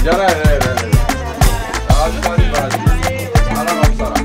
Diyara yɛrɛ yɛrɛ yɛrɛ. Aa ɲuman ni baraji. Ala k'aw sara.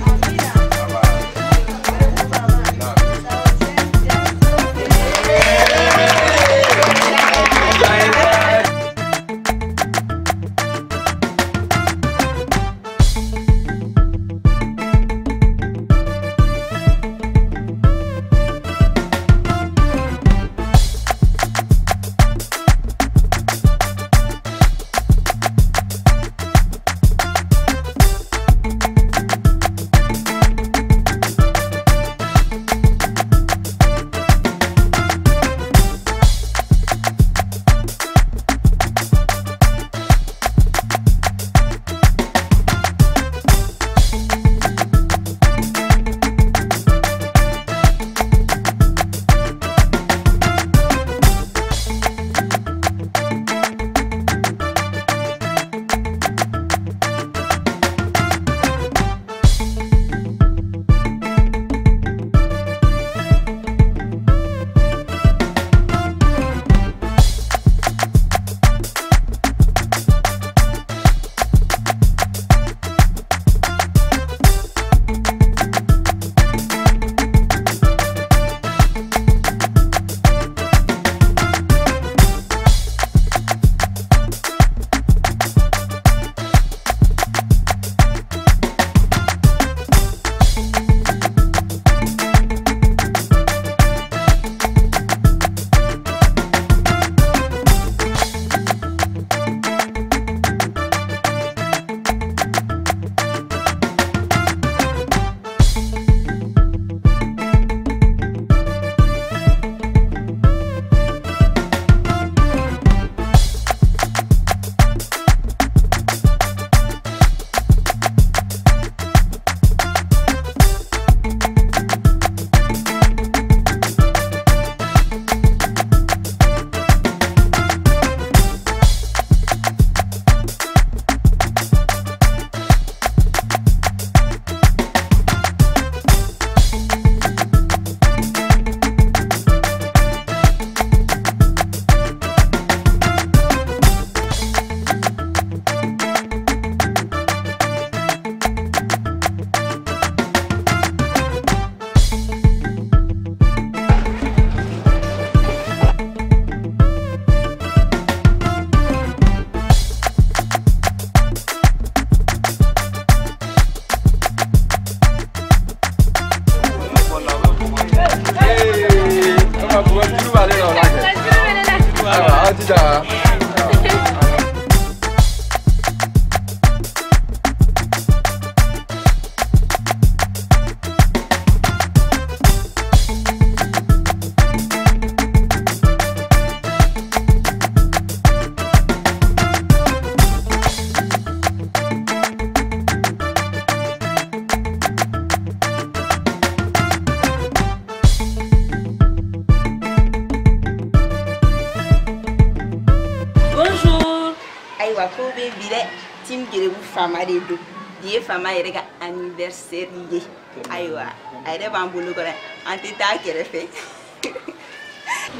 Team Gerebu Fama de don bi ye Fama yɛrɛ ka anniversaire ye. Ayiwa a yɛrɛ b'an bolo kɔrɔ, an tɛ taa kɛrɛfɛ.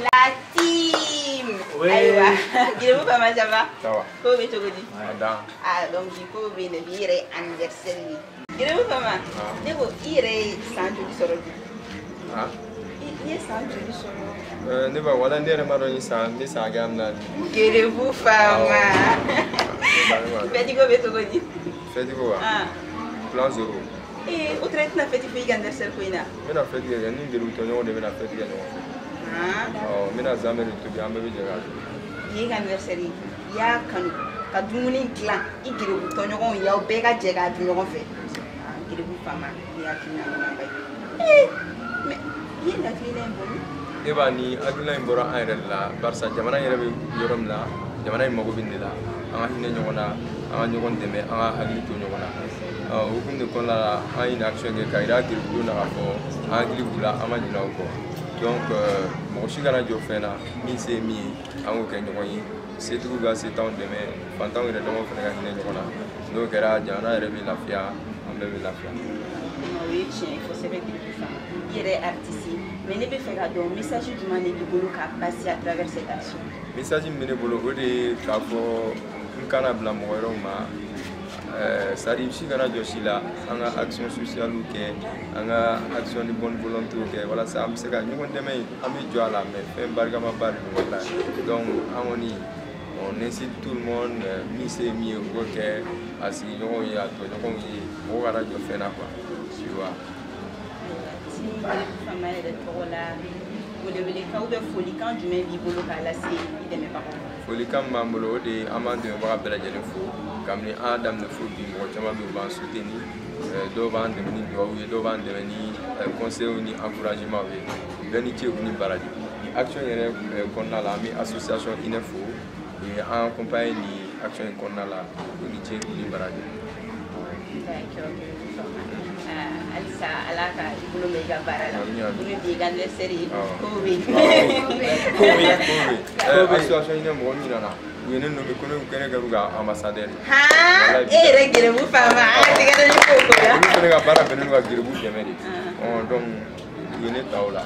La team. Ayiwa Gerebu Fama, ça va? Ça va. Ko bɛ cogo di? Ah donc bi ko bɛ yen, bi yɛrɛ ye anniversaire ye. Gerebu Fama, ne ko i yɛrɛ ye san joli sɔrɔ bi? I ye san joli sɔrɔ? Ne ba wala ne yɛrɛ ma dɔn ni san hakɛya min na. Gerebu Fama. Fɛti ko bɛ cogo di? Fɛti ko wa? Plan zéro. Ee, o tɛna i tɛna fɛti foyi kɛ anniversaire ko in na? N bɛna fɛti kɛ, ni Gerebu tɔɲɔgɔnw de bɛna fɛti kɛ ɲɔgɔn fɛ. Ɔ, n bɛna zamɛ de tobi, an bɛɛ bɛ jɛ k'a dun. Bi ye ka anniversaire ye, i y'a kanu ka dumuni dilan i Gerebu tɔɲɔgɔnw ye, aw bɛɛ ka jɛ k'a dun ɲɔgɔn fɛ. Gerebu Fama, ni hakilina ɲumanba ye. Ee, mais i ye nin hakilina in bɔ min? E b'a ni hakilina in bɔra an yɛrɛ de la, barisa jamana in yɛrɛ bɛ yɔrɔ min na, jamana in mago bɛ nin de la. An ka hinɛ ɲɔgɔn na, an ka ɲɔgɔn dɛmɛ, an ka hakili to ɲɔgɔn na. O hukumu de kɔnɔna la, an ye nin action kɛ ka yira Gerebudenw na k'a fɔ an hakili b'u la, an ma ɲinɛ u kɔ. Donc mɔgɔ si kana jɔ fɛn na, min se ye min ye, an k'o kɛ ɲɔgɔn ye. Setigiw ka setanw dɛmɛ, fantanw yɛrɛ damaw fana ka hinɛ ɲɔgɔn na. N'o kɛra, jamana yɛrɛ bɛ lafiya, an bɛɛ bɛ lafiya. O ye tiɲɛ ye kosɛbɛ Gerebu Fama. I yɛrɛ ye artiste ye, mais ne bɛ fɛ ka dɔn message jumɛn de b'i bolo k'a passer à travers cette action? Message min bɛ ne bolo, o de ye k'a fɔ N kana bila mɔgɔ wɛrɛw ma, c'est à dire si kana jɔ si la, an ka action sociale kɛ, an ka action de bonne volonté kɛ, walasa an bɛ se ka ɲɔgɔn dɛmɛ. An bɛ jɔ a la, mais fɛn barikamaba de don, walahi. Donc an kɔni, on incite tout le monde, min se ye min ye, u k'o kɛ a sigiɲɔgɔnw ye, a tɔɲɔgɔnw ye, mɔgɔ kana jɔ fɛn na quoi, tu vois. Ti Faama yɛrɛ tɔgɔ la, welewelekan ou bien folikan jumɛn b'i bolo k'a lase i dɛmɛbagaw ma? Folikan min b'an bolo, o de ye an b'an dɛmɛbaga bɛɛ lajɛlen fo. Kabini an y'a daminɛ fo bi, mɔgɔ caman bɛ yen, u b'an soutenir, dɔw b'an dɛmɛ ni dugawu ye, dɔw b'an dɛmɛ ni conseils ni encouragement ye. Bɛɛ ni ce, u ni baraji. Ni action yɛrɛ kɔnɔna la, an bɛ association INE fo, u ye an accompagner ni action in kɔnɔna la. U ni ce, u ni baraji. D'accord, halisa Ala ka i bolo mɛn i ka baara la. Amin, amin. Komi bi ye i ka anniversaire ye, Awɔ. kow bɛ yen. Ko bɛ yen, ko bɛ yen. Association INE mɔgɔ min nana, u ye ne nommé ko ne kɛra u ka ambassadeur ye. Han, e yɛrɛ gɛrɛbu faama, an ka tɛgɛ dɔ ni ko ko la. Olu fana ka baara bɛnnen don ka geribu dɛmɛ de. Donc u ye ne ta o la.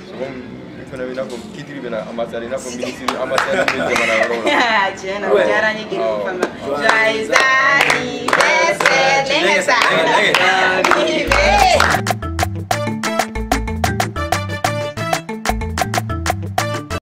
C'est comme n fana bɛ i n'a fɔ titre bɛ na ambassadeur, i n'a fɔ ministre, ambassadeur bɛ jamana wɛrɛw la. Tiɲɛ na, o diyara n ye, gɛrɛbu faama. Joyeux anniversaire, lɛnkɛ sa.